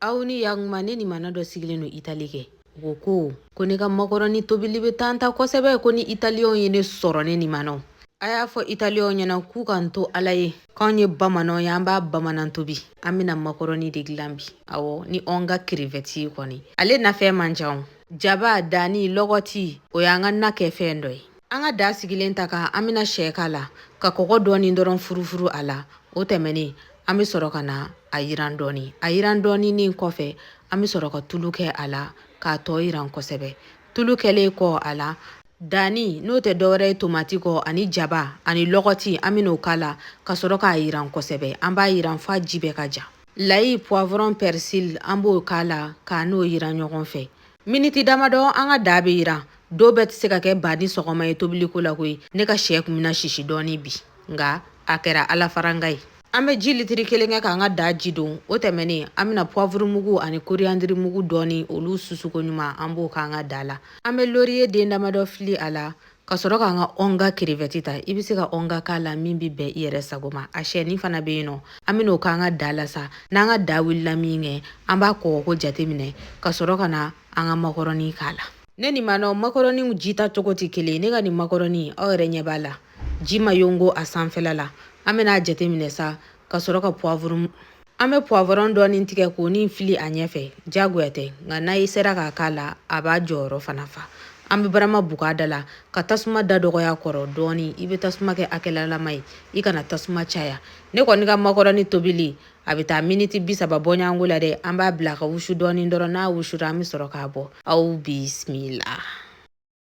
Aw ni yakuma, ne ni mana dɔ sigilen don Itali kɛ. U ko ko ne ka makɔrɔni tobili bɛ taa ta kosɛbɛ, ko ni Italiyɛnw ye ne sɔrɔ, ne ni mana. A y'a fɔ Italiyɛnw ɲɛna k'u ka n to Ala ye, k'anw ye bamananw ye, an b'a bamanan tobi. An bɛna makɔrɔni de dilan bi. Awɔ, ni anw ka crevette ye kɔni, ale nafɛn man ca. Jaba, danni, lɔgɔti, o y'an ka na kɛ fɛn dɔ ye. An ka da sigilen ta kan, an bɛna sɛ k'a la, ka kɔgɔ dɔɔni dɔrɔn furufuru a la. O tɛmɛnen, an bɛ sɔrɔ ka na a yiran dɔɔni. A yiran dɔɔni kɔfɛ, an bɛ sɔrɔ ka tulu kɛ a la k'a tɔ yiran kosɛbɛ. Tulu kɛlen kɔ a la, danni, n'o tɛ dɔwɛrɛ ye tomati kɔ, ani jaba ani lɔgɔti, an bɛn'o k'a la ka sɔrɔ k'a yiran kosɛbɛ. An b'a yiran f'a ji bɛɛ ka ja. Layi, poivron, persil, an b'o k'a la k'a n'o yiran ɲɔgɔn fɛ miniti damadɔ. An ka da bɛ yiran. Dɔw bɛɛ tɛ se ka kɛ ba ni sɔgɔma ye tobiliko la koyi. Ne ka sɛ kun bɛna sisi dɔɔni bi, nka a kɛra Ala faranga ye. An bɛ ji litiri 1 kɛ k'an ka da ji don. O tɛmɛnen, an bɛna poivre mugu ani coriandre mugu dɔɔni, olu susuko ɲuman, an b'o k'an ka da la. An bɛ laurier den damadɔ fili a la ka sɔrɔ k'an ka onga crevette ta. I bɛ se ka onga k'a la min bɛ bɛn i yɛrɛ sago ma. A sɛni fana bɛ yen nɔ, an bɛ n'o k'an ka da la sa. N'an ka da wulila min kɛ, an b'a kɔgɔko jateminɛ ka sɔrɔ ka na an ka makɔrɔni k'a la. Ne ni mana makɔrɔniw ji ta cogo tɛ kelen. Ne ka nin makɔrɔni, aw yɛrɛ ɲɛ b'a la, ji ma yongo a sanfɛla la. An bɛna a jateminɛ sa ka sɔrɔ ka poivre, an bɛ poivron dɔɔni tigɛ k'o ni fili a ɲɛfɛ. Diyagoya tɛ, nka n'a i sera k'a k'a la, a b'a jɔyɔrɔ fana fa. An bɛ barama bugu a da la ka tasuma da dɔgɔya kɔrɔ dɔɔni. I bɛ tasuma kɛ hakɛlalama ye, i kana tasuma caya. Ne kɔni ka makɔrɔni tobili, a bɛ taa miniti 30 bɔɲɔgɔnko la dɛ. An b'a bila ka wusu dɔɔni dɔrɔn. N'a wusura, an bɛ sɔrɔ k'a bɔ. Aw bisimila.